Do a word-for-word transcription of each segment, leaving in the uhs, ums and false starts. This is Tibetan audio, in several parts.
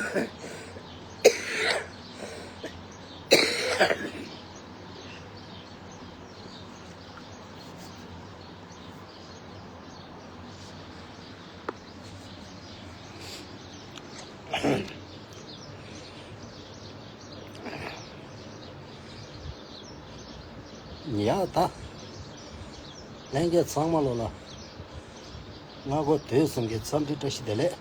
ཡ་ད། ལྷན་རྒྱས་ཚང་མ་ལོ་ལ། སྔ་དགོང་དུས་གསུམ་གྱི་འཚམས་འདྲི་བཀྲ་ཤིས་བདེ་ལེགས།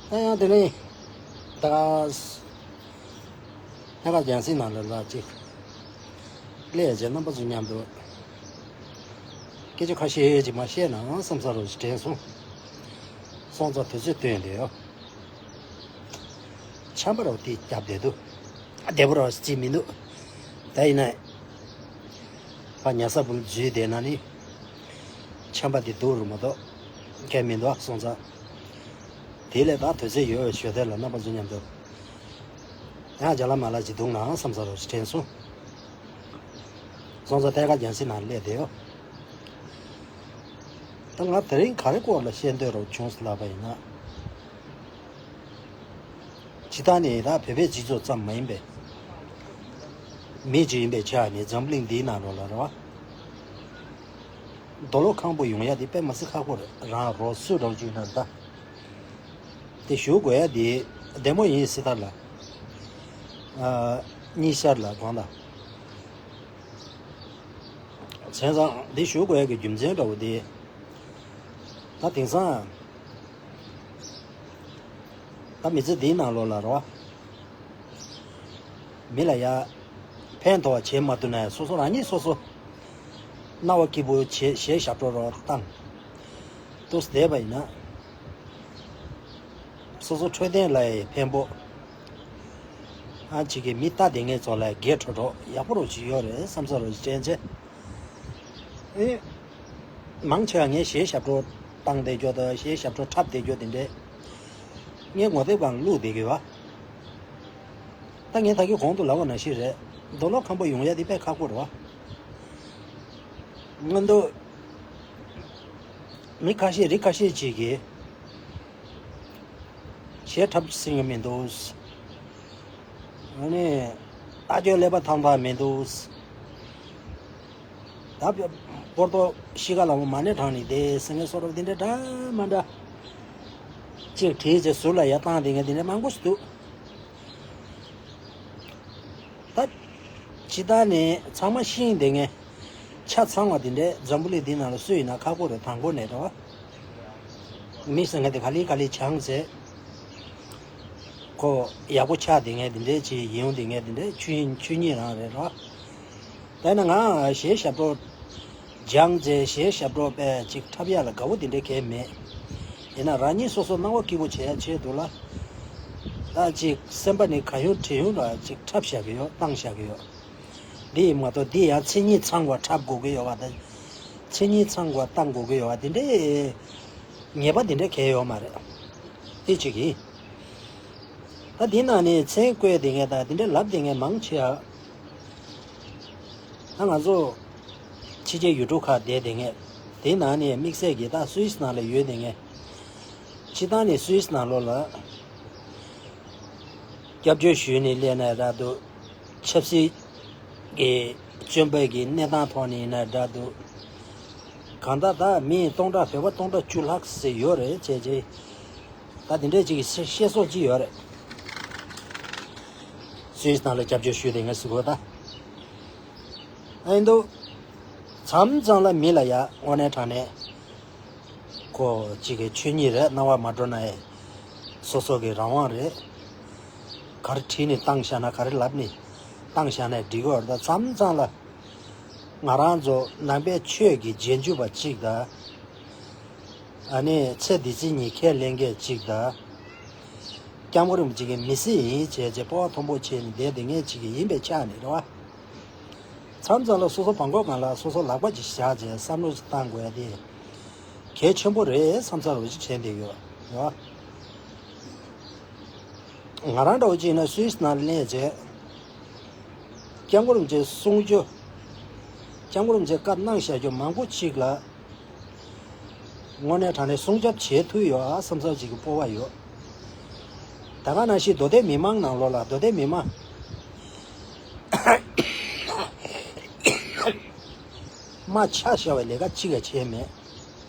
ད་ཡང་དེ་རིང་། ད། ཐད་ཀར་རྒྱང་སྲིང་ནང་ལ་ལ་ཅིག་སླེབས་རྗེས་རྣམ་པ་ཚོ་མཉམ་དུ། སྐད་ཆ་ཁ་ཤས་ཅིག་མ་བཤད་ན་བསམ་ས་རུ་དྲན་སོང་། སོང་ཙང་དུས་ཚོད་བཏོན་བསྡད་ཡོད། ཆམ་པ་རོ་དེ་རྒྱབ་བསྡད་འདུག་བདེ་པོ་རོ་ཅི་མི་འདུག་ད་ཡིན་ན། ཕ་ཉལ་ས་བུ་འཛུལ་བསྡད་ན་ནི། ཆམ་པ་དེ་སྡུག་རུ་མ་གཏོགས། གལ་མི་འདུག་ཨ་སོང་ཙང་། དེ་ལས་ད་དུས་ཚོད་ཡོད་ཞོ་དེ་ལ་རྣམ་པ་ཚོ་མཉམ་དུ། ཡང་རྒྱ་ལ་མ་ལ་ཅི་འདུག་ན་བསམ་ས་རོ་ཅི་དྲན་སོང་། སོང་ཙང་ཐད་ཀར་རྒྱང་སྲིང་ནང་སླེབས་བསྡད་ཡོད། ད་ང་དེ་རིང་ག་རེ་སྐོར་ལ་བཤད་འདོད་རོགས་བྱུང་ཟེར་ལབ་པ་ཡིན་ན། སྤྱི་བཏང་ནས་ད་བོད་པའི་སྤྱི་ཚོགས་ཙམ་མ་ཡིན་པའི། མི་གཅིག་ཡིན་པའི་ཆ་ནས་འཛམ་གླིང་འདིའི་ནང་ལོགས་ལ་རེད་བ། རྡོ་ལོ་ཁང་པོ་ཡོང་ཡ་དེ་དཔེ་མ་སྲིད་ཁག་པོ་རེད། རང་རོགས་སུ་རོགས་བྱུང་ན་ད། དེ་ཞུ་དགོས་ཡ་དེ་བདེ་མོ་ཡིན་སྲིད་ད་ལ། ཨ། གཉིས་ཤར་ལ་གང་ལ། བྱས་ཙང་འདི་ཞུ་དགོས་ཡ་གི་རྒྱུ་མཚན་འདྲ་བོ་དེ། ད་དེང་སང་། ད་མི་ཚེ་འདིའི་ནང་ལོགས་ལ་རོ། མི་ལ་ཡ། ཕན་ཐོགས་བྱེད་མ་ཐུབ་ན་ཡང་སོ་སོ་རང་ཉིད་སོ་སོ། སྣང་བ་སྐྱིད་པོ་བྱེད་གཞས་ཞབས་བྲོ་རོ་བཏང་། ཏོག་ཙམ་བསྡད་པ་ཡིན་ན། སོ་སོ་འཕྲོད་བསྟེན་ལ་ཡང་ཕན་པོ། ཨ་ཅིག་གི་མི་ལྟ་བསྡད་མཁན་ཚོ་ལ་དགེ་འཕྲོ་འགྲོ་ཡག་པོ་རོ་ཅིག་ཡོད་རེད་བསམ་ས་རོ་ཅིག་དྲན་ཆེ། ཨེ། མང་ཆེ་བ་ངས་གཞས་ཞབས་བྲོ་བཏང་བསྡད་རྒྱུ་དང་གཞས་ཞབས་བྲོ་འཁྲབ་བསྡད་རྒྱུ་དེ་འདྲས། ངས་ངོ་དེབ་སྒང་བླུགས་བསྡད་ཀྱི་ཡོད། ད་ངས་ད་གིན་གོང་དུ་ལབ་པ་ནང་བཞིན་རེད། རྡོ་ལོ་ཁམ་པོ་ཡོང་ཡ་དེ་དཔེ་ཁག་པོ་རེད་བ། སྔོན་དུ། མི་ཁ་ཤས་རིགས་ཁ་ཤས་ཅིག་གིས། གཞས་འཁྲབ་སྲིད་ཀྱི་མི་འདུག་ཨ་ནི། ལྟ་སྤྱོད་ཀླད་པ་ཐང་ཐང་མི་འདུག་ད་སྤོར་ཏོ་ཤི་ཁ་ལ་མོ་མ་ཎི་བགྲངས་ནས་བསྡད་ཟེར་མཁན་བཟོ་འདྲ་འདི་འདྲ་འདྲ་མ་འདྲ། གཅིག་བྲིས་རྗེས་ཟུར་ལ་ཡར་བཏང་བསྡད་མཁན་འདི་འདྲ་མང་པོ་ཞིག་འདུག་ད། ཇི་ལྟར་ནས་ཚང་མ་ཤེས་བསྡད་མཁན། ཆ་ཚང་བ་འདི་འདྲའི་འཛམ་བུ་གླིང་འདི་ནང་ལ་སུ་ཡིན་ན་ཁག་པོ་རེད། དང་པོ་ནས་རེད་བ། མི་ཟེར་མཁན་དེ་ག་ལེ་ག་ལེ་བྱང་ཟེར། ཁོ་ཡག་པོ་ཆགས་བསྡད་མཁན་འདི་འདྲའི་ཅིག་ཡིན་འོང་བསྡད་མཁན་འདི་འདྲའི་ཆོས་ཉིད་ཆོས་ཉིད་རང་རེད་རོ། ད་ན་ང་གཞས་ཞབས་བྲོ་སྦྱངས་རྗེས་གཞས་ཞབས་བྲོ་པས་ཅིག་འཁྲབ་ཡག་ལ་དགའ་བོ་དེ་འདྲའི་གལ་མེད། ཡིན་ན་རང་ཉིད་སོ་སོ་སྣང་བ་སྐྱིད་པོ་བྱེད་ཡག་ཆེད་དུ་ལ། ད་ཅིག་སེམས་པ་ནི་ག་ཡོང་དྲན་ཡོང་ལ་ཅིག་འཁྲབ་བཞག་གི་ཡོད། བཏང་བཞག་གི་ཡོད། འདི་ཡིན་མ་གཏོགས་འདི་ཡང་མཚན་ཉིད་ཚང་བ་འཁྲབ་དགོས་ཀྱི་ཡོད་པ་དང་། མཚན་ཉིད་ཚང་བ་བཏང་དགོས་ཀྱི་ཡོད་པ་དེ་འདྲའི་ཉེས་པ་དེ་འདྲ་གལ་ཡོད་མ་རེད། དེ་གཅིག་ཡིན། ད་འདི་ནང་ནས་མཚན་བཀོད་བསྡད་མཁན་དང་དེ་འདྲ་ལབ་བསྡད་མཁན་མང་ཆེ་བ། ད་ང་ཚོ་ཕྱི་རྒྱལ་ཡུལ་གྲུ་ཁག་བསྡད་བསྡད་མཁན། དེ་ནང་ནས་དམིགས་བསལ་གྱི་ད་སུད་སི་ནང་ལ་ཡོད་བསྡད་མཁན། སྤྱིར་བཏང་ནས་སུད་སི་ནང་ལོགས་ལ་སྐྱབས་བཅོལ་ཞུས་ནས་སླེབས་ན་འདྲ་འདུག་ཆབ་སྲིད་ཀྱི་སྐྱོན་པ་གི་གནས་སྟངས་ཐོག་ནས་ཡིན་ན་འདྲ་འདུག་གང་ལྟར་ད་མི་སྟོང་ཕྲག་བོད་པ་སྟོང་ཕྲག་བཅུ་ལྷག་ཙམ་ཡོད་རེད་བྱས་རྗེས། ད་དེ་འདྲས་ཅིག་གི་བཤད་སྲོལ་ཅིག་ཡོད་རེད། སུད་སི་ནང་ལ་སྐྱབས་བཅོལ་ཞུས་དེ་ངས་ཟེར་གོ་ད། ཨ་ཡིན་འདུག་མཚམས་མཚམས་ལ་མི་ལ་ཡ་དངོས་གནས་དྲང་གནས། ཁོ་གཅིག་གི་ཆོས་ཉིད་རེད། སྣང་བ་མ་འགྲོ་ན་ཡང་སོ་སོ་གི་རང་དབང་རེད། ག་རེ་བྲིས་ནས་བཏང་བཞག་ན་ག་རེ་ལབ་ནས་བཏང་བཞག་ན་འགྲིག་གི་ཡོད་རེད། ད་མཚམས་མཚམས་ལ་ང་རང་ཚོ་ནང་པའི་ཆོས་ཀྱི་རྗེས་འཇུག་པ་གཅིག་དང་། ཨ་ནི་ཚེ་འདི་ཕྱི་གཉིས་ཁས་ལེན་མཁན་གཅིག་དང་། སྐྱབས་མགོན་རིན་པོ་ཆེ་གི་མི་སེར་ཡིན་བྱས་བྱས་སྤོབས་པ་མཐོན་པོ་བྱས་ནས་བསྡད་བསྡད་མཁན་གཅིག་ཡིན་པའི་ཆ་ནས་རེད་བ། མཚམས་མཚམས་ལ་སོ་སོ་བྲང་ཁོག་སྒང་ལ་སོ་སོ་ལག་པ་ཅིག་བཞག་བྱས་བསམ་བློ་ཅིག་བཏང་དགོས་ཡ་དེ་གལ་ཆེན་པོ་རེད་བསམ་ཚར་བ་ཅིག་དྲན་བསྡད་ཡོད། ཡོད། ང་རང་འདྲ་བོ་ཅིག་ཡིན་ན་སུད་སི་ནང་ལ་གནས་བྱས། སྐྱབས་མགོན་རིན་པོ་ཆེའི་གསུང་ཆོས། སྐྱབས་མགོན་རིན་པོ་ཆེས་བཀའ་གནང་བཞག་རྒྱུ་མང་པོ་ཅིག་ལ། དངོས་གནས་དྲང་གནས་སྲུང་སྐྱོབ་བྱེད་ཐུབ་ཡོད་ཨ་བསམ་བསམ་ཅིག་གི་སྤོབས་པ་ཡོད། ད་ག་ནང་བཞིན་མདོ་སྟོད་མི་མང་ནང་ལོགས་ལ་མདོ་སྟོད་མི་མང་དམག་ཆ་བཞག་པའི་ལས་ཀ་གཅིག་ཀྱང་བྱས་མེད།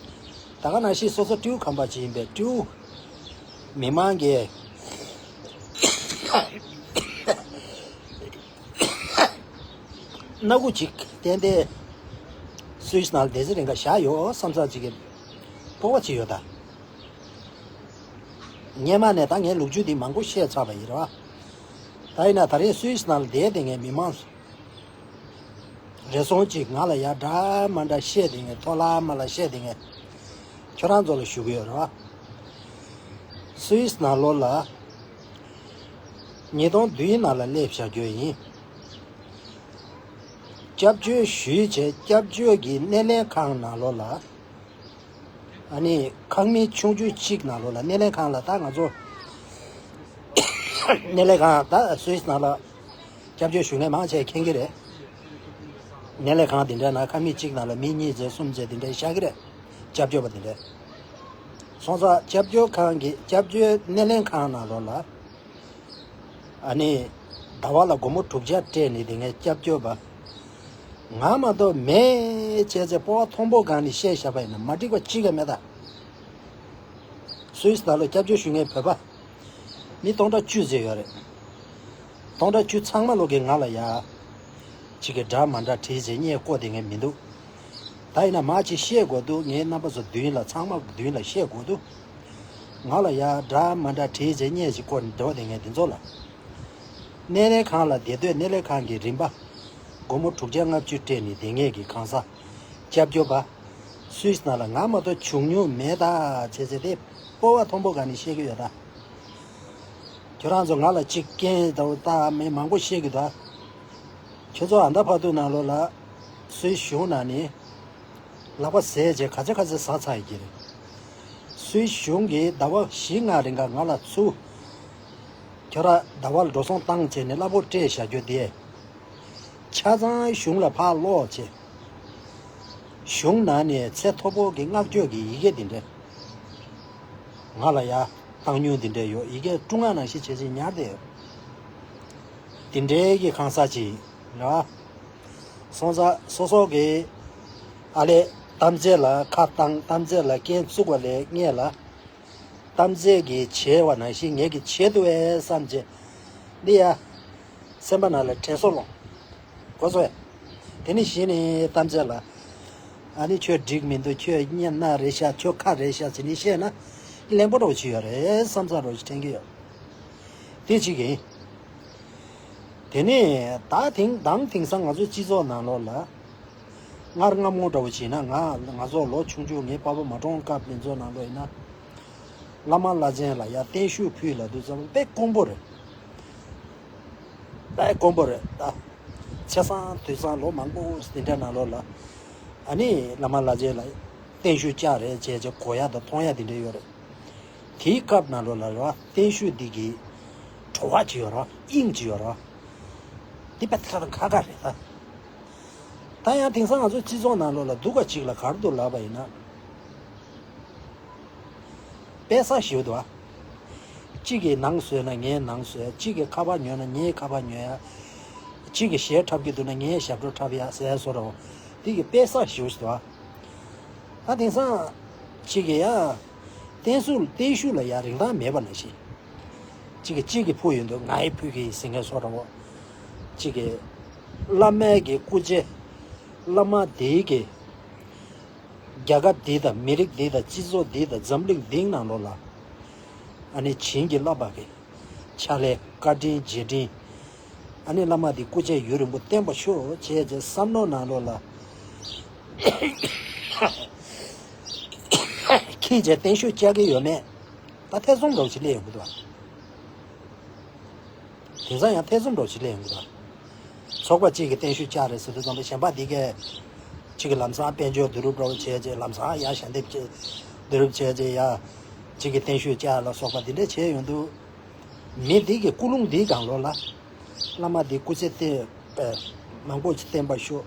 ད་ག་ནང་བཞིན་སོ་སོ་སྤྲེའུ་ཁམས་པ་ཅིག་ཡིན་པས་སྤྲེའུ་མི་མང་གིས་སྣ་ཁུག་ཅིག་ཏན་ཏན་སུད་སི་ནང་ལ་སྡེ་ཚན་རིང་ག་བཞག་ཡོད་བསམ་ས་ཅིག་གི་སྤོབས་པ་ཅིག་ཡོད་ད། སྔོན་མ་ནས་ད་ངའི་ལོ་རྒྱུས་འདི་མང་པོ་བཤད་ཚར་བ་ཡིན་རེད་བ། ད་ཡིན་ན་ད་རེས་སུད་སི་ནང་ལ་བསྡད་དེ་ངའི་མི་མང་རེ་ཟུང་ཅིག་ང་ལ་ཡ་འདྲ་མ་འདྲ་བཤད་དེ་ངས་ཐོ་ལ་མ་ལ་བཤད་དེ་ངས་ཁྱོད་རང་ཚོ་ལ་ཞུ་གི་ཡོད་རེད་བ། སུད་སི་ནང་ལོགས་ལ་ཉིས་སྟོང་བདུན་ནང་ལ་སླེབས་བཞག་རྒྱུ་ཡིན། སྐྱབས་བཅོལ་ཞུས་བྱས་སྐྱབས་བཅོལ་གྱི་སྣེ་ལེན་ཁང་ནང་ལོགས་ལ། ཨ་ནི་ཁང་མིག་ཆུང་ཆུང་གཅིག་ནང་ལོགས་ལ་སྣེ་ལེན་ཁང་ལ་ད་ང་ཚོ་སྣེ་ལེན་ཁང་ད་སུད་སི་ནང་ལ་སྐྱབས་བཅོལ་ཞུ་མཁན་མང་ཆེ་མཁྱེན་གྱི་རེད། སྣེ་ལེན་ཁང་དེ་འདྲའི་ནང་ཁང་མིག་གཅིག་ནང་ལ་མི་གཉིས་ཙམ་གསུམ་ཙམ་དེ་འདྲའི་བཞག་གི་རེད། སྐྱབས་བཅོལ་བ་དེ་འདྲའི། སོང་ཙང་སྐྱབས་བཅོལ་ཁང་གི་སྐྱབས་བཅོལ་སྣེ་ལེན་ཁང་ནང་ལོགས་ལ། ཨ་ནི། ཟླ་བ་ལ་སྒོར་མོ་དྲུག་བརྒྱ་སྤྲད་ནས་དེ་ངས་སྐྱབས་བཅོལ་བ། ང་མ་གཏོགས་མེད་བྱས་ཚེ་སྤོ་བ་མཐོན་པོ་སྒང་ནས་བཤད་བཞག་པ་ཡིན་ན་མ་འགྲིག་པ་གཅིག་ཀྱང་མེད་ད། སུད་སི་ད་ལོ་སྐྱབས་བཅོལ་ཞུ་མཁན་བོད་པ། མི་སྟོང་ཕྲག་བཅུ་ཙམ་ཡོད་རེད། སྟོང་ཕྲག་བཅུ་ཚང་མ་ལོ་གིས་ང་ལ་ཡ། གཅིག་གི་འདྲ་མ་འདྲ་བྲིས་བྱས་བརྙན་བཀོད་དེ་ངས་མི་འདུག་ད་ཡིན་ན་མ་གཅིག་བཤད་དགོས་འདུག་ངའི་རྣམ་པ་ཚོ་མདུན་ལ་ཚང་མ་མདུན་ལ་བཤད་དགོས་འདུག་ང་ལ་ཡ་འདྲ་མ་འདྲ་བྲིས་བྱས་བརྙན་ཞིག་བཀོད་འགྲོ་དེ་ངས་འདི་ཚོ་ལ། སྣེ་ལེན་ཁང་ལ་བསྡད་དུས་སྣེ་ལེན་ཁང་གི་རིན་པ། སྒོར་མོ་དྲུག་བརྒྱ་ལྔ་བཅུ་སྤྲད་ནས་བསྡད་མཁན་གྱི་གང་ཟག་སྐྱབས་བཅོལ་བ། སུད་སི་ནང་ལ་ང་མ་གཏོགས་བྱུང་མྱོང་མེད་ད་བྱས་ཚེ་དེ་སྤོབས་པ་མཐོན་པོ་སྒང་ནས་བཤད་ཀྱི་ཡོད་ད། ཁྱོད་རང་ཚོ་ང་ལ་གཅིག་རྐྱེན་དང་ད་མི་མང་པོ་བཤད་ཀྱི་འདུག་ཁྱོད་ཚོ་ཨ་མདའ་ཕར་ཐུག་ནང་ལོགས་ལ་སུད་སི་གཞུང་ནང་ནས་ལག་པ་ཟས་བྱས་ག་ཚོད་ག་ཚོད་ཟ་ཚར་ཡོད་ཀྱི་རེད། སུད་སི་གཞུང་གིས་ཟླ་བ་བཞི་ལྔ་རིང་ག་ང་ལ་ཚུར་ཁྱོད་རང་ཟླ་བ་ལ་འགྲོ་སོང་བཏང་བྱས་ནས་གླ་ཕོགས་སྤྲད་བཞག་རྒྱུ་དེ། ཆ་ཚང་གཞུང་ལ་ཕར་སློག་བྱས། གཞུང་ནང་ནས་ཚད་མཐོ་པོ་གི་བསྔགས་བརྗོད་ཀྱི་ཡི་གེ་འདི་འདྲ། ང་ལ་ཡ་བཏང་མྱོང་འདི་འདྲ་ཡོད། ཡི་གེ་དཀྲུག་ངག་ནང་བཞིན་བྱས་བྱས་ཉར་བསྡད་ཡོད། འདི་འདྲའི་གི་གང་ཟག་ཅིག་རེད་བ། སོང་ཙང་སོ་སོ་གི་ཨ་ལས་གཏམ་བརྗོད་ལ་ཁ་བཏང་གཏམ་བརྗོད་ལ་རྐྱེན་བཙུགས་པ་ལས་སྔས་ལ། གཏམ་བརྗོད་ཀྱིས་བྱས་པ་ནང་བཞིན་ངེད་ཀྱིས་བྱེད་ཐུབ་པས་བསམ་བྱས། འདི་ཡ། སེམས་པ་ནང་ལ་དྲན་གསོ་སློང་། གོ་སོང་ངས། དེ་ནས་གཞི་ནས་གཏམ་བརྗོད་ལ། ཨ་ནི་ཁྱོད་འགྲིག་མི་འདུག་ཁྱོད་སྙན་ན་རེད་ཤག་ཁྱོད་ཁ་རེད་ཤག་ཟེར་ནས་བཤད་ན། གླེན་པོ་འདྲ་བོ་ཅིག་ཡོད་རེད་བསམ་ས་འདྲ་བོ་ཅིག་དྲན་གྱི་ཡོད། དེ་གཅིག་ཡིན། དེ་ནས་ད་དེང་དང་དེང་སང་ང་ཚོའི་སྤྱི་ཚོགས་ནང་ལོགས་ལ། སྔར་སྔ་མོ་འདྲ་བོ་བྱས་ན་ང་ང་ཚོ་ལོ་ཆུང་ཆུང་ངའི་པ་ཕ་མ་གྲོངས་སྐབས་དེ་ཚོ་ནང་ལོགས་ཡིན་ན། བླ་མ་བླ་ཆེན་ལ་ཡ་བརྟན་བཞུགས་ཕུལ་ལབ་དུས་ཙམ་པ་དཔེ་དཀོན་པོ་རེད། དཔེ་དཀོན་པོ་རེད་ད། ཆ་ཚང་དུས་སང་ལོ་མང་པོ་དེ་འདྲ་ནང་ལོགས་ལ། ཨ་ནི་བླ་མ་བླ་ཆེན་ལ་བརྟན་བཞུགས་བཅར་རེད་བྱས་བྱས་གོ་ཡ་དང་མཐོང་ཡ་དེ་འདྲ་ཡོད་རེད། དེའི་སྐབས་ནང་ལོགས་ལ་རེད་བ་བརྟན་བཞུགས་འདི་གི་བྲོ་བ་ཅིག་ཡོད་རེད་བ་དབྱིངས་ཅིག་ཡོད་རེད་བ། འདི་དཔེ་ཁག་དང་ཁག་ཁག་རེད་ད། ད་ཡང་དེང་སང་ང་ཚོའི་སྤྱི་ཚོགས་ནང་ལོགས་ལ་སྡུག་ག་ཅིག་ལ་ག་རེ་འདུག་ལབ་པ་ཡིན་ན། དཔེ་ས་ཞིག་འདུག་ཨ། གཅིག་གིས་ནང་བཟོས་ན་ངས་ནང་བཟོས། གཅིག་གིས་ཁ་པར་ཉོས་ན་ངས་ཁ་པར་ཉོས་ཡ། གཅིག་གིས་གཞས་འཁྲབ་ཀྱི་འདུག་ན་ངས་ཞབས་བྲོ་འཁྲབ་ཡ་ཟེར་བཟོ་འདྲ་བོ། དེ་གི་དཔེ་ས་ཞིག་འདུག་ཨ། ད་དེང་སང་གཅིག་གིས་ཡ། བརྟན་བཞུགས་བརྟན་བཞུགས་ལ་ཡ་རིན་ཐང་མེད་པ་ནང་བཞིན། གཅིག་གིས་གཅིག་གིས་ཕུལ་ཡོང་དུས་ང་ཡིས་ཕུལ་གི་ཡིན་ཟེར་མཁན་བཟོ་འདྲ་བོ། གཅིག་གིས། བླ་མའི་གི་སྐུ་ཚེ། བླ་མ་དེའི་གི། རྒྱལ་ཁབ་འདི་དང་མི་རིགས་འདི་དང་སྤྱི་ཚོགས་འདི་དང་འཛམ་གླིང་འདིའི་ནང་ལོགས་ལ། ཨ་ནི་བྱིན་གྱིས་བརླབས་པ་གི། ཕྱག་ལས་བཀའ་དྲིན་རྗེས་དྲིན། ཨ་ནི་བླ་མ་འདི་སྐུ་ཚེ་ཡུན་རིང་པོ་བརྟན་པར་ཤོག་བྱས་བྱས་བསམ་མནོ་ནང་ལོགས་ལ། ཁྱེད་ཀྱིས་བརྟན་བཞུགས་བཅར་གྱི་ཡོད་མེད། ད་ཐེ་ཚོམ་འདྲ་བོ་ཞིག་སླེབས་ཡོང་གི་འདུག་བ། དེང་སང་ཡང་ཐེ་ཚོམ་འདྲ་བོ་ཞིག་སླེབས་ཡོང་གི་འདུག་བ། ཚོགས་པ་གཅིག་གིས་བརྟན་བཞུགས་བཅར་རེད་ཟེར་དུས་ཙམ་པ་གཞན་པ་འདི་གས། གཅིག་གིས་ལམ་སང་དཔལ་འབྱོར་བསྡུ་རུབ་འདྲ་བོ་བྱས་རྗེས་ལམ་སང་ཡར་ཞལ་འདེབས་བྱས། བསྡུ་རུབ་བྱས་རྗེས་ཡར། གཅིག་གིས་བརྟན་བཞུགས་བཅར་ལ་སོགས་པ་འདི་འདྲ་བྱས་ཡོང་དུས། མི་འདི་གི་ཀུན་སློང་འདིའི་སྒང་ལོགས་ལ། བླ་མ་འདི་སྐུ་ཚེ་བརྟན་པའི་མང་པོ་ཞིག་བརྟན་པར་ཤོག་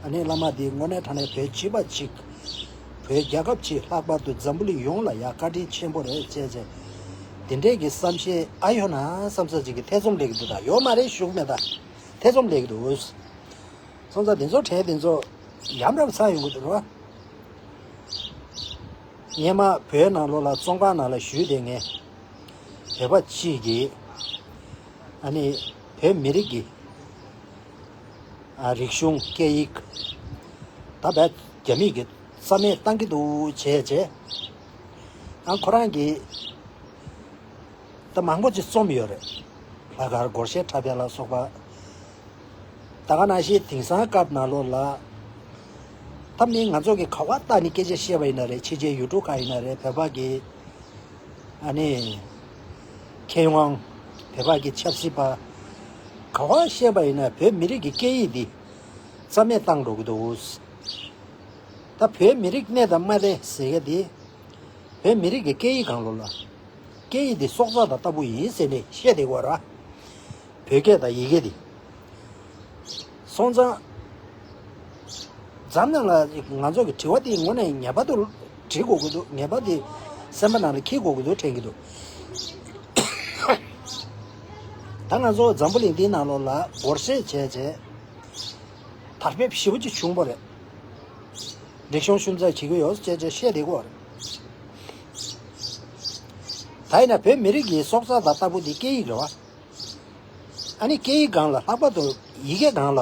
ཨ་ནི་བླ་མ་འདི་དངོས་གནས་དྲང་གནས་བོད་སྤྱི་པ་གཅིག་བོད་རྒྱལ་ཁབ་གཅིག་ལྷག་པར་དུ་འཛམ་བུ་གླིང་ཡོངས་ལ་ཡ་བཀའ་དྲིན་ཆེན་པོ་རེད་ཅེས་བྱས། དེ་འདྲས་ཀྱི་བསམ་ཤེས་ཨ་ཡོད་ན་བསམ་ས་ཅིག་གི་ཐེ་ཚོམ་སླེབས་ཀྱི་འདུག་ད་ཡོད་མ་རེད་ཞུ་གི་མེད་ད། ཐེ་ཚོམ་སླེབས་ཀྱི་འདུག་སོང་ཙང་དེ་ཚོ་གྲས་དེ་ཚོ་ཡམ་རབ་ཚ་ཡོང་གི་འདུག་རོ། སྔན་མ་བོད་ནང་ལོགས་ལ་བཙོན་ཁང་ནང་ལ་བཞུགས་བསྡད་མཁན་བོད་པ་གཅིག་གིས་ཨ་ནི་བོད་མི་རིགས་ཀྱི་ཨ་རིག་གཞུང་སྐད་ཡིག་ད་བས་རྒྱ་མིས་ཀྱི་རྩ་མེད་བཏང་གི་འདུག་བྱས་བྱས། ཨ་ཁོ་རང་གིས་ད་མང་པོ་ཅིག་རྩོམ་ཡོད་རེད། ལྷག་དཀར་སྒོར་གཞས་འཁྲབ་ཡ་ལ་སོགས་པ། ད་ག་ནང་བཞིན་དེང་སང་སྐབས་ནང་ལོགས་ལ་ད་མི་ང་ཚོ་གི་ག་བ་ལྟ་ནི་སྐད་ཆ་བཤད་པ་ཡིན་ན་རེད། ཕྱི་རྒྱལ་ཡུལ་གྲུ་ཁག་ཡིན་ན་རེད། བོད་པ་གི་ཨ་ནི་མཁས་དབང་། བོད་པ་གི་ཆབ་སྲིད་པ་ག་བ་བཤད་པ་ཡིན་ན་བོད་མི་རིགས་ཀྱི་སྐད་ཡིག་འདི་རྩ་མེད་བཏང་འགྲོ་གི་འདུག་ད་བོད་མི་རིགས་གནས་དང་མ་གནས་ཟེར་མཁན་དེ་བོད་མི་རིགས་ཀྱི་སྐད་ཡིག་སྒང་ལོགས་ལ་སྐད་ཡིག་འདི་སྲོག་རྩ་དང་ལྟ་བུ་ཡིན་ཟེར་ནས་བཤད་བསྡད་ཡོད་རེད། བོད་སྐད་དང་ཡི་གེ་འདི། སོང་ཙང་། འཛམ་གླིང་ལ་ང་ཚོ་གི་དྲི་བ་འདི་དངོས་གནས་ངེས་པར་དུ་འདྲི་དགོས་ཀྱི་འདུག་ངེས་པར་དུ་སེམས་པ་ནང་ལ་འཁྱེར་དགོས་ཀྱི་འདུག་དྲན་གྱི་འདུག་ད་ང་ཚོ་འཛམ་བུ་གླིང་འདིའི་ནང་ལོགས་ལ་སྒོར་གཞས་བྱས་བྱས་དར་འཕེལ་ཞེ་པོ་ཅིག་བྱུང་བ་རེད། རིག་གཞུང་ཤུལ་འཛེག་བྱེད་ཀྱི་ཡོད་ཅེས་བྱས་བཤད་བསྡད་ཀྱི་ཡོད་རེད། ད་ཡིན་ན་བོད་མི་རིགས་ཀྱི་སྲོག་རྩ་དང་ལྟ་བུ་འདི་སྐད་ཡིག་རེད་བ། ཨ་ནི་སྐད་ཡིག་སྒང་ལ་ལྷག་པར་དུ་ཡི་གེ་སྒང་ལ་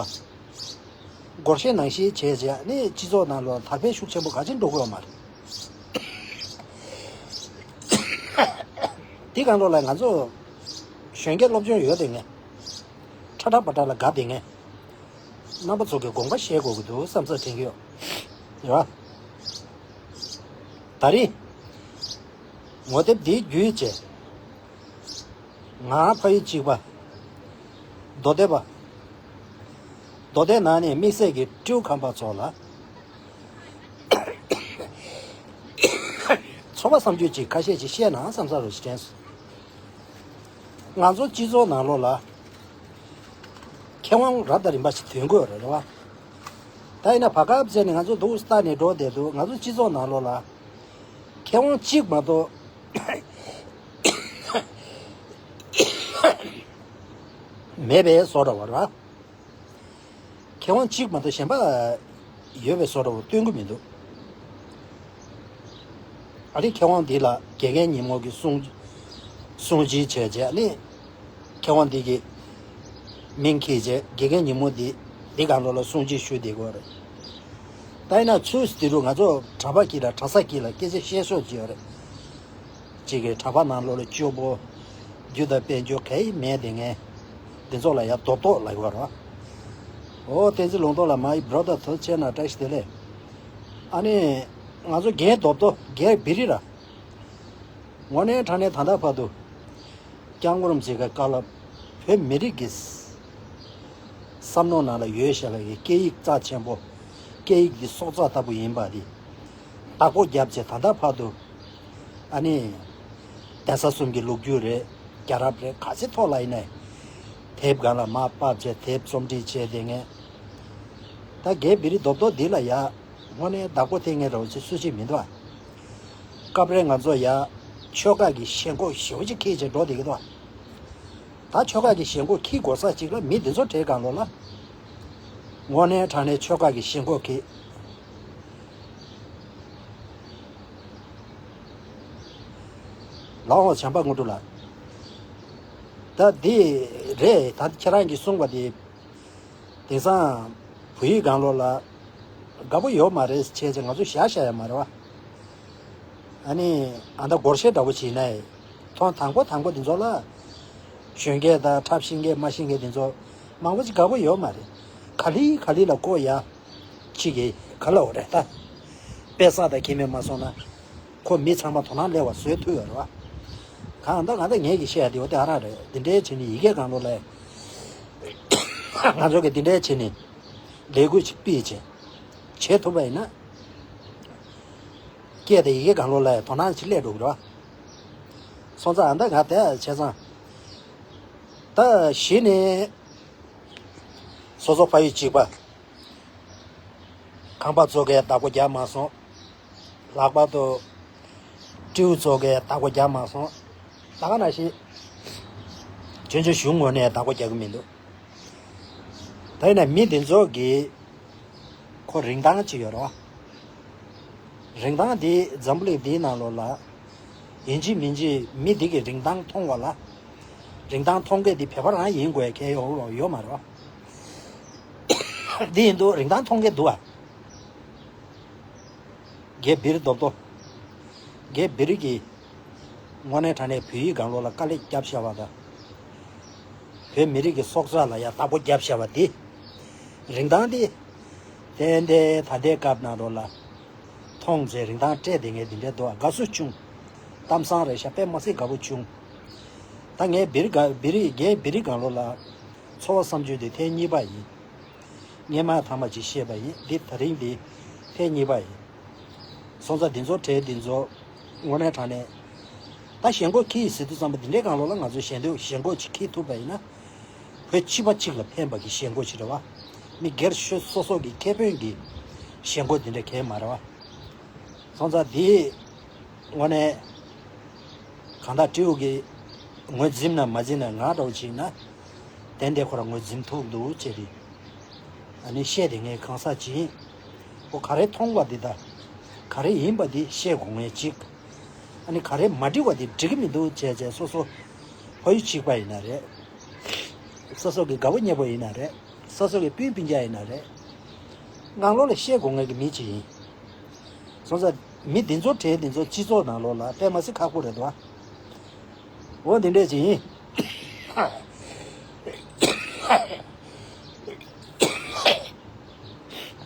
སྒོར་གཞས་ནང་བཞིན་བྱས་བྱས་ཨ་ནི་སྤྱི་ཚོགས་ནང་ལ་དར་འཕེལ་ཤུགས་ཆེན་པོ་ག་ཅིག་འགྲོ་གི་ཡོད་མ་རེད། དེ་སྒང་ལོགས་ལ་ང་ཚོ་གཞོན་སྐྱེས་སློབ་སྦྱོང་ཡོད་དེ་ངས་ཁྲ་ཁྲ་པ་ཏྲ་ལ་དགའ་དེ་ངས་རྣམ་པ་ཚོ་གི་དགོངས་པ་བཞེས་དགོས་ཀྱི་འདུག་བསམ་ཚུལ་དྲན་གྱི་ཡོད། ཡོད། ད་རེས་ངོ་དེབ་འདི་བརྒྱུད་བྱས། ང་ཕ་ཡུལ་གཅིག་པ། མདོ་སྡེ་པ། མདོ་སྡེ་ནང་ནས་དམིགས་བསལ་གྱི་སྤྲེའུ་ཁམས་པ་ཚོ་ལ། ཚོར་བ་བསམ་རྒྱུ་ཅིག་ཁ་ཤས་ཅིག་བཤད་ན་བསམ་ས་རུ་ཞིག་དྲན་སོང་། ང་ཚོ་སྤྱི་ཚོགས་ནང་ལོགས་ལ། མཁས་དབང་རབ་དང་རིམ་པ་ཞིག་ཐོན་དགོས་རེད་རེད་བ། ད་ཡིན་ན་བར་སྐབས་བྱས་ནས་ང་ཚོ་འདུག་ལྟ་ནས་འགྲོ་བསྡད་འདུག་ང་ཚོ་སྤྱི་ཚོགས་ནང་ལོགས་ལ། མཁས་དབང་གཅིག་མ་གཏོགས། མེད་པའི་བཟོ་འདྲ་བ་རེད་བ། མཁས་དབང་གཅིག་མ་གཏོགས་གཞན་པ་ཡོད་པའི་བཟོ་འདྲ་བོ་སྟོན་གྱི་མི་འདུག་ཨ་རི་མཁས་དབང་འདི་ལ་དགེ་རྒན་ཉིན་མོ་གི་གསུང་གསུང་ཆོས་བྱས་རྗེས་ནི་མཁས་དབང་འདི་གི་མིང་འཁྱེར་རྗེས་དགེ་རྒན་ཉིན་མོ་འདི་འདི་གང་ལོ་ལ་གསུང་ཆོས་ཞུ་བསྡད་ཀྱི་ཡོད་རེད། ད་ཡིན་ན་ཚུལ་དེ་རུ་ང་ཚོ་གྲྭ་པ་གི་ལ་གྲྭ་ས་གི་ལ་སྐད་ཆ་བཤད་སྲོལ་ཅིག་ཡོད་རེད། གཅིག་གིས་གྲྭ་པ་ནང་ལོགས་ལ་སྐྱོ་པོ། རྒྱུ་དང་དཔལ་འབྱོར་གང་ཡང་མེད་དེ་ངས་འདི་ཚོ་ལ་ཡ་རྡོབ་རྡོབ་ལབ་ཀྱི་ཡོད་རེད། ཨོ་བསྟན་འཛིན་ལུང་རྟོགས་ལགས། My brother, ཐུགས་རྗེ་ཆེ་གནང་། བཀྲ་ཤིས་བདེ་ལེགས། ཨ་ནི་ང་ཚོ་རྒན་རྡོབ་རྡོབ་རྒན་བི་རི་ར། དངོས་གནས་དྲང་གནས་ད་ལྟ་བར་དུ་སྐྱབས་མགོན་རིན་པོ་ཆེ་གི་བཀའ་སློབ་བོད་མི་རིགས་ཀྱི་བསམ་བློ་ནང་ལ་ཡོད་བཞག་པའི་སྐད་ཡིག་རྩ་ཆེན་པོ། སྐད་ཡིག་འདི་སྲོག་རྩ་ལྟ་བུ་ཡིན་པ་འདི་བདག་པོ་བརྒྱབ་བྱས་ད་ལྟ་བར་དུ། ཨ་ནི་གདན་ས་གསུམ་གྱི་ལོ་རྒྱུས་རེད། རྒྱལ་རབས་རེད། ག་ཚད་ཐོག་ལ་ཡིན་ནའི་དེབ་སྒང་ལ་མར་ཕབ་བྱས་དེབ་རྩོམ་སྒྲིག་བྱས་དེ་ངས་ད་རྒན་བི་རི་རྡོབ་རྡོབ་འདི་ལ་ཡ་དངོས་གནས་བདག་པོ་འཐེན་མཁན་འདྲ་བོ་ཅིག་སུ་ཞིག་མི་འདུག་ཨ། སྐབས་རེ་ང་ཚོ་ཡ་ཆོལ་ཁ་གི་ཞེན་ཁོག་ཞེ་པོ་ཅིག་འཁྱེར་བྱས་འགྲོ་བསྡད་ཀྱི་འདུག་ཨ། ད་ཆོལ་ཁ་གི་ཞེན་ཁོག་འཁྱེར་དགོས་ས་ཅིག་ལ་མི་འདི་ཚོ་གྲས་སྒང་ལོགས་ལ། དངོས་གནས་དྲང་གནས་ཆོལ་ཁ་གི་ཞེན་ཁོག་གི། ལའོ་བྱམས་པ་དངོས་གྲུབ་ལགས། ད་འདི་རེད། ད་ཁྱེད་རང་གིས་གསུངས་པ་དེ། དེང་སང་བོད་ཡིག་སྒང་ལོགས་ལ་དགའ་པོ་ཡོད་མ་རེད་བྱས་ཙང་ང་ཚོ་བཞག་བཞག་ཡ་མ་རེད་བ། ཨ་ནི་ཨ་ད་སྒོར་གཞས་འདྲ་པོ་བྱས་ན་ཐོག་དང་པོ་དང་པོ་དེ་ཚོ་ལ་གཞོན་སྐྱེས་དང་འཁྲབ་ཤེས་མཁན་མ་ཤེས་མཁན་དེ་ཚོ་མང་པོ་ཅིག་དགའ་པོ་ཡོད་མ་རེད། ག་ལེ་ག་ལེ་ལ་བཀོད་ཡ། ཅིག་གིས་ག་ལབ་རེད་ད། དཔེ་བསགས་དང་ཁྱད་མེད་མ་སོང་ན། ཁོ་མི་ཚང་མ་དོ་སྣང་སླེབས་པ་བཟོས་ཐུབ་ཡོད་རེད་བ། གང་ལྟར་ང་ད་ངས་ཀྱིས་བཤད་ཡ་དེ་འོ་དེ་ཨ་རག་རེད། འདི་འདྲའི་བྱས་ནས་ཡི་གེ་སྒང་ལོགས་ལ། ང་ཚོ་གིས་འདི་འདྲའི་བྱས་ནས་ལས་འགུལ་ཅིག་སྤེལ་བྱས། བྱེད་ཐུབ་པ་ཡིན་ན། སྐད་དང་ཡི་གེ་སྒང་ལོགས་ལ་དོ་སྣང་ཅིག་སླེབས་འགྲོ་གི་རེད་བ། སོང་ཙང་ཨ་ད་ང་དེ་བྱས་ཙང་། ད་གཞི་ནས་སོ་སོ་ཕ་ཡུལ་གཅིག་པ། ཁམས་པ་ཚོ་གིས་བདག་པོ་རྒྱག་མ་སོང་། ལྷག་པར་དུ་སྤྲེའུ་ཚོ་གིས་བདག་པོ་རྒྱག་མ་སོང་ ད་ག་ནང་བཞིན་ཆོས་རྒྱལ་གཞུང་ངོས་ནས་བདག་པོ་རྒྱག་གི་མི་འདུག་ད་ཡིན་ན་མི་འདི་ཚོ་གི་ཁོ་རིན་ཐང་ཅིག་ཡོད་རེད་བ། རིན་ཐང་འདི་འཛམ་བུ་གླིང་འདིའི་ནང་ལོགས་ལ་ཡིན་གཅིག་མིན་གཅིག་མི་འདི་གི་རིན་ཐང་མཐོང་བ་ལ། རིན་ཐང་མཐོང་མཁན་འདི་བོད་པ་རང་ཡིན་དགོས་ཁེལ་ཡོད་ཡོད་མ་རེད་བ། འདི་ཡིན་དུས་རིན་ཐང་མཐོང་མཁན་འདུག་བ། རྒན་བེ་རི་རྡོབ་རྡོ། རྒན་བེ་རི་གིས་དངོས་གནས་དྲང་གནས་བོད་ཡིག་སྒང་ལོགས་ལ་དཀའ་ལས་བརྒྱབ་བཞག་པ་དང་། བོད་མི་རིགས་ཀྱི་སྲོག་རྩ་ལ་ཡང་བདག་པོ་བརྒྱབ་བཞག་པ་འདི། རིན་ཐང་འདི། ཏན་ཏན་ད་ལྟའི་སྐབས་ནང་ལོགས་ལ། མཐོང་ཚེ་རིན་ཐང་སྤྲད་བསྡད་མཁན་འདི་འདྲ་འདུག་དགའ་བསུ་བྱུང་། གཏམ་བཟང་རེད་ཤག་དཔེ་མ་སྲིད་དགའ་པོ་བྱུང་། ད་ངས་བེ་རི་དགའ་བེ་རི་རྒན་བེ་རི་སྒང་ལོགས་ལ། ཚོར་བ་བསམ་བརྗོད་འདི་ཐེངས་གཉིས་པ་ཡིན། སྔས་མ་ཐ་མ་ཅིག་བཤད་པ་ཡིན། འདི་ད་རིང་འདི་ཐེངས་གཉིས་པ་ཡིན། སོང་ཙང་འདི་ཚོ་གྲས་འདི་ཚོ་དངོས་གནས་དྲང་གནས། ད་ཞེན་ཁོག་འཁྱེར་ཟེར་དུས་ཙམ་པ་འདི་འདྲའི་སྒང་ལོགས་ལ་ང་ཚོ་ཞེན་འདོད་ཞེན་ཁོག་ཅིག་འཁྱེར་ཐུབ་པ་ཡིན་ན། བོད་སྤྱི་པ་གཅིག་ལ་ཕན་པ་གི་ཞེན་ཁོག་ཅིག་རེད་བ། མི་སྒེར་ཤོས་སོ་སོ་གི་ཁེ་ཕན་གི་ཞེན་ཁོག་འདི་འདྲ་གང་ཡང་མ་རེད་བ། སོང་ཙང་འདི། དངོས་གནས། གང་ལྟར་སྤྲེའུ་གིས་ངོས་འཛིན་ན་མ་འཛིན་ན་ང་འདྲ་བོ་ཅིག་ན། ཏན་ཏན་ཁོ་རང་ངོས་འཛིན་ཐུབ་འདུག་ཅེས་རེད། ཨ་ནི་བཤད་དེ་ངས་གང་ཟག་ཅིག་ཡིན། ཁོ་ག་རེ་མཐོང་བ་འདི་དང་། ག་རེ་ཡིན་པ་འདི་བཤད་དགོས་ངེས་ཅིག་ཨ་ནི་ག་རེ་མ་འགྲིག་པ་འདི་འགྲིག་གི་མི་འདུག་ཅེས་བྱས་སོ་སོ། ཕ་ཡུལ་གཅིག་པ་ཡིན་ན་རེད། སོ་སོ་གི་དགའ་པོ་ཉེ་པོ་ཡིན་ན་རེད། སོ་སོ་གི་སྤུན་སྤུན་ཀྱག་ཡིན་ན་རེད། ངང་ལོ་ལ་བཤད་དགོས་ངེས་ཀྱི་མི་ཅིག་ཡིན། སོང་ཙང་མི་འདི་ཚོ་གྲས་འདི་ཚོ་སྤྱི་ཚོགས་ནང་ལོགས་ལ་དཔེ་མ་སྲིད་ཁག་པོ་རེད་དོ། འོ་འདི་འདྲས་ཅིག་ཡིན།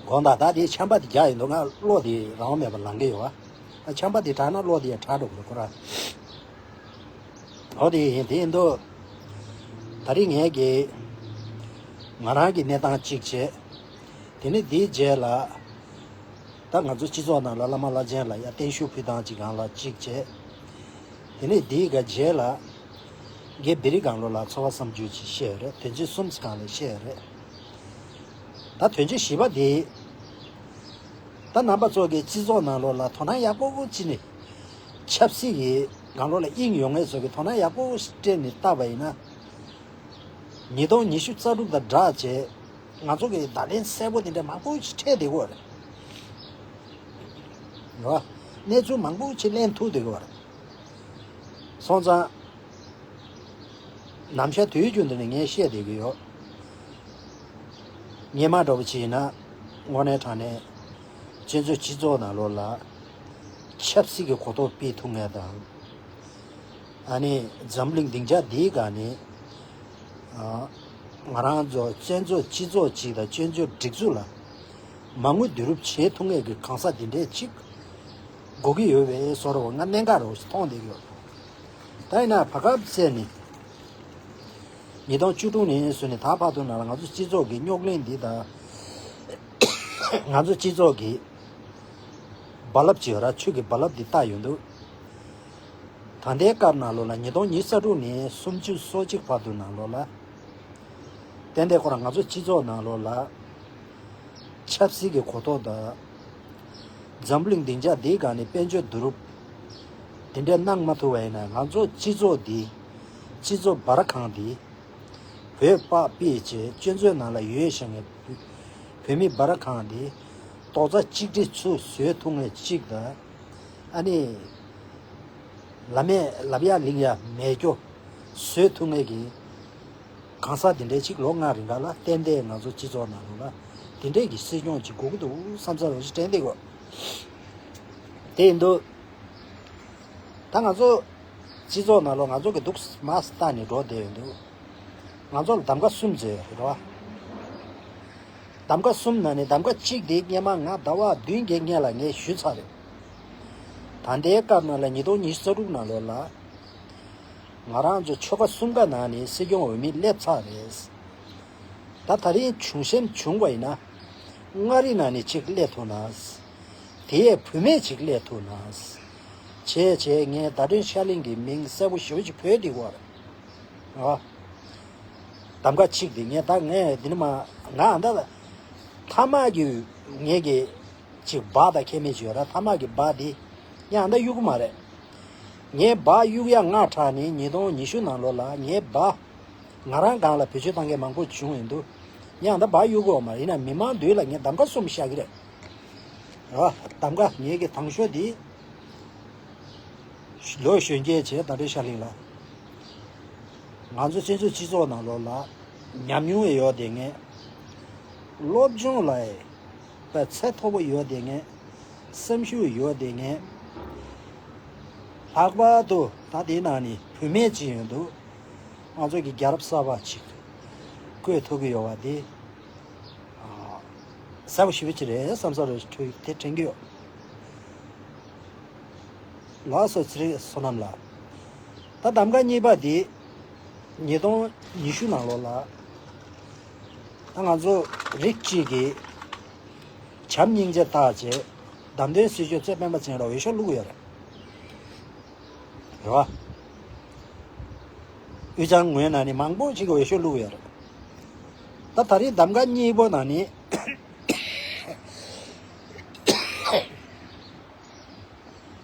དགོངས་དག་ད་དེ་ཆམ་པ་དེ་རྒྱག་ཡིན་འདུག་ང་བློ་དེ་རང་དབང་མེད་པར་ལངས་ཀྱི་ཡོད་བ། ཆམ་པ་དེ་དྲག་ན་བློ་དེ་ཡང་དྲག་འགྲོ་གི་རེད་ཁོ་ར། འོ་དེ་ཡིན་དེ་ཡིན་དུས། ད་རིང་ངས་ཀྱི། ང་རང་གི་གནས་སྟངས་གཅིག་བྱས། དེ་ནས་དེའི་རྗེས་ལ། ད་ང་ཚོ་སྤྱི་ཚོགས་ནང་ལ་བླ་མ་བླ་ཆེན་ལ་ཡ་བརྟན་བཞུགས་ཕུལ་སྟངས་ཅིག་སྒང་ལ་གཅིག་བྱས། དེ་ནས་དེའི་ག་རྗེས་ལ། རྒན་བེ་རི་སྒང་ལོགས་ལ་ཚོར་བ་བསམ་བརྗོད་ཅིག་བཤད་ཡོད་རེད། དོན་ཚན་གསུམ་སྒང་ལ་བཤད་ཡོད་རེད། ད་དོན་ཚན་བཞི་པ་དེ། ད་རྣམ་པ་ཚོ་གི་སྤྱི་ཚོགས་ནང་ལོགས་ལ་དོ་སྣང་ཡག་པོ་ཅིག་ནས། ཆབ་སྲིད་ཀྱི་སྒང་ལོགས་ལ་དབྱིངས་ཡོད་མཁན་ཚོ་གི་དོ་སྣང་ཡག་པོ་སྤྲད་ནས་བལྟས་པ་ཡིན་ན། ཉིས་སྟོང་ཉི་ཤུ་རྩ་དྲུག་དང་སྦྲགས་བྱས། ང་ཚོ་གི་བརྡ་ལན་གསལ་པོ་དེ་འདྲ་མང་པོ་ཞིག་འཕྲད་བསྡད་ཀྱི་ཡོད་རེད། རེད་བ། གནས་ཚུལ་མང་པོ་ཞིག་ལེན་ཐུབ་བསྡད་ཀྱི་ཡོད་རེད། སོང་ཙང་། ནམ་ཞག་དུས་རྒྱུན་དུ་ནས་ངས་བཤད་བསྡད་ཀྱི་ཡོད། སྔོན་མ་འདྲ་པོ་ཅིག་ཡིན་ན། དངོས་གནས་དྲང་གནས། ཁྱེད་ཚོའི་སྤྱི་ཚོགས་ནང་ལོགས་ལ། ཆབ་སྲིད་ཀྱི་གོ་རྟོགས་སྤེལ་ཐུབ་མཁན་དང་། ཨ་ནི་འཛམ་གླིང་སྡིངས་ཆ་འདིའི་སྒང་ནས། ཨ། ང་རང་ཚོ་བཙན་བྱོལ་སྤྱི་ཚོགས་ཅིག་དང་བཙན་བྱོལ་སྒྲིག་འཛུགས་ལ་མ་དངུལ་བསྡུ་རུབ་བྱེད་ཐུབ་མཁན་གྱི་གང་ཟག་འདི་འདྲས་ཅིག་དགོས་ཀྱི་ཡོད་པའི་བཟོ་འདྲ་བོ་ང་གནད་འགག་འདྲ་བོ་ཞིག་མཐོང་བསྡད་ཀྱི་ཡོད། ད་ཡིན་ན་བར་སྐབས་བཙལ་ནས་ཉིས་སྟོང་བཅུ་དྲུག་ནས་བཟུང་ནས་ད་བར་དུ་ནང་ལ་ང་ཚོ་སྤྱི་ཚོགས་ཀྱི་རྙོག་གླེང་འདི་དང་། ང་ཚོ་སྤྱི་ཚོགས་ཀྱི་རྦ་རླབས་ཅིག་ཡོད་ར། ཆུ་གི་རྦ་རླབས་འདི་ལྟ་ཡོང་དུས། ད་ལྟའི་སྐབས་ནང་ལོགས་ལ་ཉིས་སྟོང་ཉི་ཤུ་རྩ་དྲུག་ནས་སུམ་ཅུ་སོ་གཅིག་བར་དུ་ནང་ལོགས་ལ། ཏན་ཏན་ཁོ་རང་ང་ཚོ་སྤྱི་ཚོགས་ནང་ལོགས་ལ། ཆབ་སྲིད་ཀྱི་གོ་རྟོགས་དང་། འཛམ་གླིང་སྡིངས་ཆ་འདིའི་སྒང་ནས་དཔལ་འབྱོར་བསྡུ་རུབ། དེ་འདྲས་གནང་མ་ཐུབ་པ་ཡིན་ན་ང་ཚོ་སྤྱི་ཚོགས་འདི། སྤྱི་ཚོགས་སྦ་ར་ཁང་འདི། བོད་པ་ཕལ་ཆེར་སྤྱི་ཚོགས་ནང་ལ་ཡོད་བཞག་མཁན་བོད་མི་སྦ་ར་ཁང་འདི། རྡོག་རྩ་གཅིག་སྒྲིལ་ཚུར་བཟོས་ཐུབ་མཁན་གཅིག་དང་། ཨ་ནི། ལབ་མེད་ལབ་ཡ་གླེང་ཡ་མེད་རྒྱུ་བཟོས་ཐུབ་མཁན་གྱི་གང་ཟག་དེ་འདྲའི་ཅིག་ལོ་ལྔ་རིང་ག་ལ་ཏན་ཏན་ང་ཚོ་སྤྱི་ཚོགས་ནང་ལོགས་ལ་དེ་འདྲའི་གི་སྲིད་སྐྱོང་ཅིག་དགོས་ཀྱི་འདུག་བསམ་ཚར་བ་ཞིག་དྲན་བསྡད་ཡོད། དེ་ཡིན་དུས་ད་ང་ཚོ་སྤྱི་ཚོགས་ནང་ལོགས་ང་ཚོ་གི་འདུག་མ་ལྟ་ནས་འགྲོ་བསྡད་ཡོད་འདུག་ང་ཚོ་ལ་གདམ་ག་གསུམ་ཙམ་ཡོད་རེད་བ། གདམ་ག་གསུམ་ནང་ནས་གདམ་ག་གཅིག་དེ་སྔོན་མ་ང་ཟླ་བ་བདུན་བརྒྱད་སྔོན་ལ་ངས་ཞུས་ཚར་རེད། ད་ལྟའི་སྐབས་ནང་ལ་ཉིས་སྟོང་ཉི་ཤུ་རྩ་དྲུག་ནང་ལོགས་ལ། ང་རང་ཚོ་ཆོལ་ཁ་གསུམ་ཀ་ནང་ནས་སྲིད་སྐྱོང་འོས་མི་སླེབས་ཚར་རེད། ད་ད་རིང་བྱུང་ཞིབ་བྱུང་བ་ཡིན་ན། མངའ་རིས་ནང་ནས་གཅིག་སླེབས་ཐུབ་ན། དེ་ཡས་བུད་མེད་ཅིག་སླེབས་ཐུབ་ན། བྱས་བྱས་ངས་ཟླ་སྒྲོན་ཤར་གླིང་གི་མིང་གསལ་པོ་ཞེ་པོ་ཅིག་བོས་འདི་བར། ཨ། གདམ་ག་གཅིག་དེ་ངས་ད་ངས་འདི་ནི་མ་ང་ཨ་ད་ཐ་མག་གི་ངས་ཀྱི་ཅིག་སྦག་དང་ཁྱད་མེད་ཅིག་ཡོད་ར། ཐ་མག་གི་སྦག་དེ་ངས་ཨ་ད་གཡུག་གི་མ་རེད། ངས་སྦ་གཡུག་ཡ་ང་དྲག་ནས་ཉིས་སྟོང་ཉི་ཤུ་ནང་ལོགས་ལ་ངས་སྦ་ང་རང་སྒང་ལ་བེད་སྤྱོད་བཏང་མཁན་མང་པོ་བྱུང་ཡིན་འདུག་ངས་ཨ་ད་སྦ་གཡུག་གི་ཡོད་མ་རེད། ཡིན་ན་མི་མང་མདུན་ལ་ངས་གདམ་ག་གསུམ་བཞག་གི་རེད། རེད་བ། གདམ་ག་ངེད་ཀྱི་དང་ཤོས་འདི་ལོ་གཞོན་སྐྱེས་བྱས་ད་རེས་ཤར་གླིང་ལ་ང་ཚོ་བཙན་བྱོལ་སྤྱི་ཚོགས་ནང་ལོགས་ལ་ཉམས་མྱོང་ཡོད་བསྡད་མཁན། སློབ་སྦྱོང་ལ་ཚད་མཐོ་པོ་ཡོད་བསྡད་མཁན། སེམས་ཤུགས་ཡོད་བསྡད་མཁན། ལྷག་པར་དུ་ད་དེའི་ནང་ནས་བུད་མེད་ཅིག་ཡོད་འདུག་ང་ཚོ་གི་རྒྱལ་རབས་གསར་པ་ཅིག་བཀོད་ཐུབ་ཀྱི་ཡོད་པ་དེ། གསལ་པོ་ཞེ་པོ་ཅིག་རེད་བསམ་ས་རེད་དེ་དྲན་གྱི་ཡོད། ལགས་སོ། ཚེ་རིང་བསོད་ནམས་ལགས། ད་གདམ་ག་གཉིས་པ་འདི་ཉིས་སྟོང་ཉི་ཤུ་ནང་ལོགས་ལ་ད་ང་ཚོ་རིགས་གཅིག་གིས་བྱམས་སྙིང་རྗེ་བརྟག་བྱས་བདམས་ཐོན་སྲིད་སྐྱོང་གཙོས་སྤེན་པ་ཚེ་རིང་ལ་འོས་ཤོག་བླུགས་ཡོད་རེད། རེད་བ། དབུས་གཙང་ངོས་ནས་ནི་མང་པོ་ཞིག་གིས་འོས་ཤོག་བླུགས་ཡོད་རེད། ད་ད་རེས་གདམ་ག་གཉིས་པོ་ནང་ནས་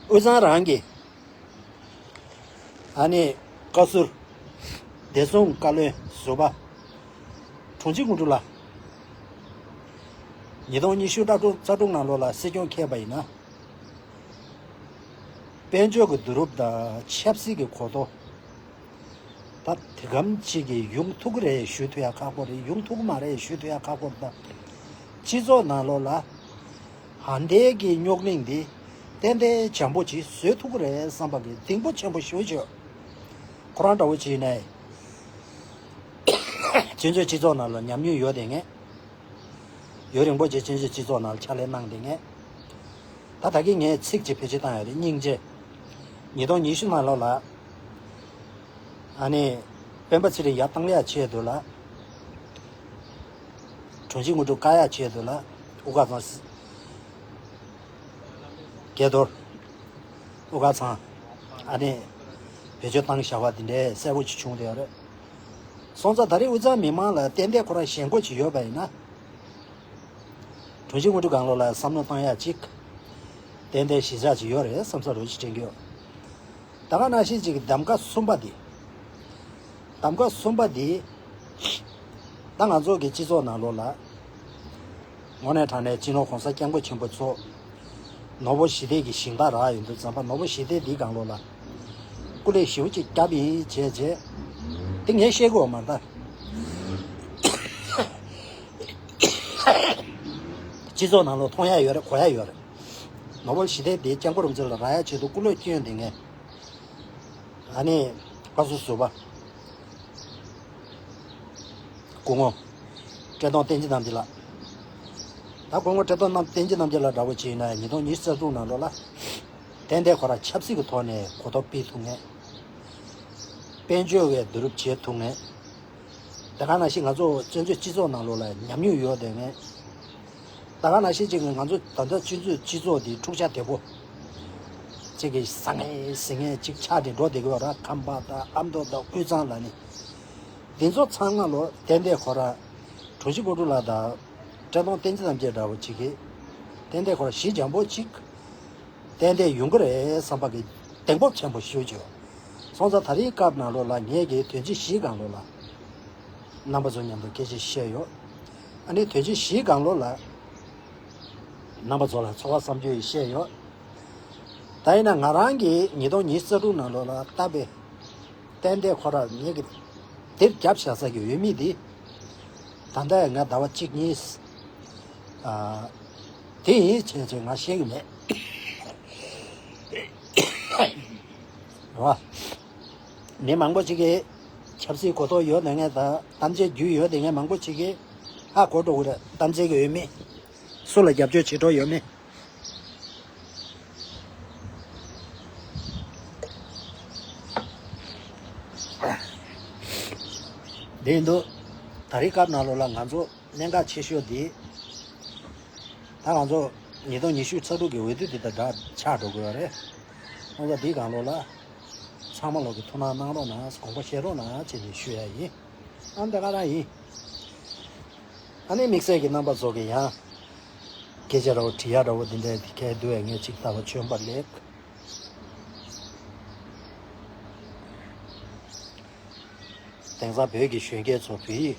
དབུས་གཙང་རང་གི་ཨ་ནི་བཀའ་ཟུར་བདེ་སྲུང་བཀའ་བློན་ཟུར་པ་དྲུང་ཆེ་དངོས་གྲུབ་ལགས་ཉིས་སྟོང་ཉི་ཤུ་རྩ་དྲུག་ནང་ལོགས་ལ་སྲིད་སྐྱོང་འཁེལ་བ་ཡིན་ན། དཔལ་འབྱོར་གྱི་བསྡུ་རུབ་དང་ཆབ་སྲིད་ཀྱི་གོ་རྟོགས། ད་དེ་གམ་གཅིག་གིས་ཡོང་ཐུབ་ཀྱི་རེད་ཞུ་ཐུབ་ཡ་ཁག་པོ་རེད། ཡོང་ཐུབ་ཀྱི་མ་རེད་ཞུ་ཐུབ་ཡ་ཁག་པོ་རེད། ད་སྤྱི་ཚོགས་ནང་ལོགས་ལ་ཧན་ཏེ་གི་རྙོག་གླེང་འདི་ཏན་ཏན་འཇམ་པོ་ཅིག་བཟོས་ཐུབ་ཀྱི་རེད་བསམ་པ་གི་གདེང་སྤོབས་ཆེན་པོ་ཞེ་པོ་ཅིག་ཁོ་རང་འདྲ་བོ་ཅིག་ནས་བཙན་བྱོལ་སྤྱི་ཚོགས་ནང་ལ་ཉམས་མྱོང་ཡོད་དེ་ངས། ཡུན་རིང་པོ་རྗེས་བཙན་བྱོལ་སྤྱི་ཚོགས་ནང་ལ་ཕྱག་ལས་གནང་བསྡད་མཁན། ད་ད་གིན་ངས་ཚིག་ཅིག་བེད་སྤྱོད་བཏང་ཡོད་རེད། སྙིང་རྗེ། ཉིས་སྟོང་ཉི་ཤུ་ནང་ལོགས་ལ། ཨ་ནི། སྤེན་པ་ཚེ་རིང་ཡར་བཏང་ཡག་ཆེད་དུ་ལ། དྲུང་ཆེ་དངོས་གྲུབ་བཀག་ཡག་ཆེད་དུ་ལ། དབུ་དཀར་ཚང་། སྐལ་རྡོར། དབུ་དཀར་ཚང་། ཨ་ནི། བེད་སྤྱོད་བཏང་བཞག་པ་འདི་འདྲའི་གསལ་པོ་ཅིག་བྱུང་བསྡད་ཡོད་རེད། སོང་ཙང་ད་རེས་དབུས་གཙང་མི་མང་ལ་ཏན་ཏན་ཁོ་རང་ཞེན་ཁོག་ཅིག་ཡོད་པ་ཡིན་ན། དྲུང་ཆེ་དངོས་གྲུབ་སྒང་ལོགས་ལ་བསམ་བློ་བཏང་ཡག་ཅིག་ཏན་ཏན་གཞི་བཞག་ཅིག་ཡོད་རེད་བསམ་ས་རུ་ཅིག་དྲན་གྱི་ཡོད། ད་ག་ནང་བཞིན་ཅིག་གདམ་ག་གསུམ་པ་འདི། གདམ་ག་གསུམ་པ་འདི། ད་ང་ཚོ་གི་སྤྱི་ཚོགས་ནང་ལོགས་ལ། དངོས་གནས་དྲང་གནས་སྤྱི་ནོར་གོང་ས་སྐྱབས་མགོན་ཆེན་པོ་མཆོག་ནོར་བུ་ཞི་བདེ་གི་ཞིང་བདག་རག་ཡོང་དུས་ཙམ་པ་ནོར་བུ་ཞི་བདེ་འདིའི་སྒང་ལོགས་ལ། སྐུ་ལས་ཞེ་པོ་ཅིག་བརྒྱབ་ཡིན་བྱས་རྗེས། འདི་ངས་བཤད་དགོས་མ་རེད་ད། སྤྱི་ཚོགས་ནང་ལོགས་མཐོང་ཡ་ཡོད་རེད། གོ་ཡ་ཡོད་རེད། ནོར་བུ་ཞི་བདེ་འདི་སྐྱབས་མགོན་རིན་པོ་ཆེ་ལ་རག་ཡ་ཆེད་དུ་སྐུ་ལས་བསྐྱོན་འདི་ངས། ཨ་ནི། བཀའ་ཟུར་ཟུར་པ། སྐུ་ངོ་། བཀྲས་མཐོང་བསྟན་འཛིན་རྣམ་རྒྱལ་ལགས། ད་སྐུ་ངོ་བཀྲས་མཐོང་རྣམ་བསྟན་འཛིན་རྣམ་རྒྱལ་ལགས་འདྲ་བོ་ཅིག་ཡིན་ན་ཉིས་སྟོང་ཉི་ཤུ་རྩ་དྲུག་ནང་ལོགས་ལ། ཏན་ཏན་ཁོ་རང་ཆབ་སྲིད་ཀྱི་ཐོག་ནས་གོ་རྟོགས་སྤེལ་ཐུབ་མཁན། དཔལ་འབྱོར་བའི་བསྡུ་རུབ་བྱེད་ཐུབ་མཁན། དེ་ག་ནང་བཞིན་ང་ཚོ་བཙན་བྱོལ་སྤྱི་ཚོགས་ནང་ལོགས་ལ་ཉམས་མྱོང་ཡོད་བསྡད་མཁན། ད་ག་ནང་བཞིན་ཅིག་ང་ཚོ་ད་ལྟ་སྤྱི་ཚོགས་སྤྱི་ཚོགས་འདི་འཁྲུག་ཆ་དོད་པོ། ཅིག་གི་ཟ་ངེ་ཟིང་ངེ་ཅིག་ཆགས་ཏེ་འགྲོ་བསྡད་ཀྱི་ཡོད་ར། ཁམས་པ་དང་ཨ་མདོ་དང་དབུས་གཙང་ལ་ནི། འདི་ཚོ་ཚང་མ་ལོ་ཏན་ཏན་ཁོ་ར། དྲུང་ཆེ་དངོས་གྲུབ་ལགས་དང་། བཀྲས་མཐོང་བསྟན་འཛིན་རྣམ་རྒྱལ་འདྲ་བོ་ཅིག་གིས། ཏན་ཏན་ཁོ་ར་ཞི་འཇམ་པོ་ཅིག་ཏན་ཏན་ཡོང་གི་རེད་བསམ་པ་གི་གདེང་སྤོབས་ཆེན་པོ་ཞུ་རྒྱུ། སོང་ཙང་ད་རེས་སྐབས་ནང་ལོགས་ལ་ངས་ཀྱི་དོན་ཆེན་བཞིའི་སྒང་ལོགས་ལ་རྣམ་པ་ཚོ་མཉམ་དུ་སྐད་ཆ་བཤད་ཡོད། ཨ་ནི་དོན་ཆེན་བཞིའི་སྒང་ལོགས་ལ་རྣམ་པ་ཚོ་ལ་ཚོར་བ་བསམ་ཚུལ་བཤད་ཡོད། ད་ཡིན་ན་ང་རང་གིས་ཉིས་སྟོང་ཉི་ཤུ་རྩ་དྲུག་ནང་ལོགས་ལ་བཏབ་པའི་ཏན་ཏན་ཁོ་ར་ངས་ཀྱི་དེབ་བརྒྱབ་བཞག་ས་གི་འོས་མི་འདི་ད་ལྟ་ཡང་ང་ཟླ་བ་གཅིག་གཉིས། ཨ། དེ་ཡིན་བྱས་ཚོད་ང་ཤེས་ཀྱི་མེད། རེད་བ། མི་མང་པོ་ཅིག་གིས་ཆབ་སྲིད་གོ་རྟོགས་ཡོད་ནས་ངས་ད་གཏམ་བརྗོད་རྒྱུས་ཡོད་དེ་ངས་མང་པོ་ཅིག་གིས་ཧ་གོ་འགྲོ་གི་རེད། གཏམ་བརྗོད་ཀྱི་འོས་མི་སུ་ལ་རྒྱབ་སྐྱོར་བྱེད་འགྲོ་ཡོད་མེད། དེ་ཡིན་དུས་ད་རེས་སྐབས་ནང་ལོགས་ལ་ང་ཚོ། གནད་འགག་ཆེ་ཤོས་འདི། ད་ང་ཚོ་ཉིས་སྟོང་ཉི་ཤུ་རྩ་དྲུག་གི་འོས་བསྡུ་འདི་དང་སྦྲགས་ཆགས་འགྲོ་དགོས་པ་རེད། ཁོང་ཚོ་འདིའི་སྒང་ལོགས་ལ། ཚང་མ་ལོག་གི་ཐུགས་སྣང་གནང་རོགས་གནང་། དགོངས་པ་བཞེས་རོགས་གནང་བྱས་ནས་ཞུ་ཡ་ཡིན། ཨ་འདི་ག་རང་ཡིན། ཨ་ནི་དམིགས་བསལ་གྱི་རྣམ་པ་ཚོ་གི་ཡང་། སྐད་ཆ་འདྲ་བོ་དྲི་ཡ་འདྲ་བོ་འདི་འདྲའི་དེ་གས་འདུག་བས་ངས་ཅིག་ལྟ་བ་བྱོན་པ་ལེགས། དེང་སང་བོད་ཀྱི་གཞོན་སྐྱེས་ཚོ་བོད་ཡིག་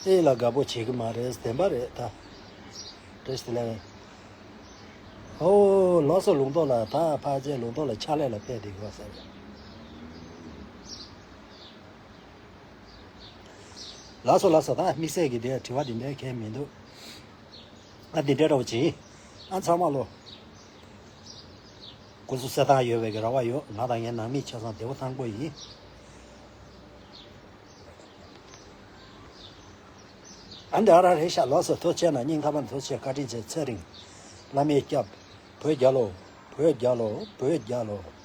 ཨེ་ལ་དགའ་པོ་བྱེད་ཀྱི་མ་རེད། བདེན་པ་རེད་ད། བཀྲ་ཤིས་བདེ་ལེགས། ཨོ་ལགས་སོ། ལུང་རྟོགས་ལགས། ད་ཕལ་ཆེར་ལུང་རྟོགས་ལགས་ཕྱག་ལས་ལ་ཕེབས་བསྡད་ཡོད་ས་རེད། ལགས་སོ་ལགས་སོ། ད་དམིགས་བསལ་གྱི་དེ་དྲི་བ་དེ་འདྲའི་གང་ཡང་མི་འདུག་ཨ་འདི་འདྲ་འདྲ་བོ་ཅིག་ཨ་ཚང་མ་ལོ། སྐུ་གཟུགས་གསལ་ཐང་ཡོད་པའི་གི་རེ་བ་ཡོད། ང་དང་ངའི་ནང་མི་ཆ་ཚང་བདེ་པོ་ཐང་པོ་ཡིན། ཨ་འདི་ཨ་ར་རེད་ཤག་ལགས་སོ། ཐུགས་རྗེ་ཆེ་གནང་། སྙིང་ཐག་པ་ནས་ཐུགས་རྗེ་ཆེ། བཀའ་དྲིན་ཆེ། ཚེ་རིང་། བླ་མའི་སྐྱབས། བོད་རྒྱལ་ལོ། བོད་རྒྱལ་ལོ། བོད་རྒྱལ་ལོ།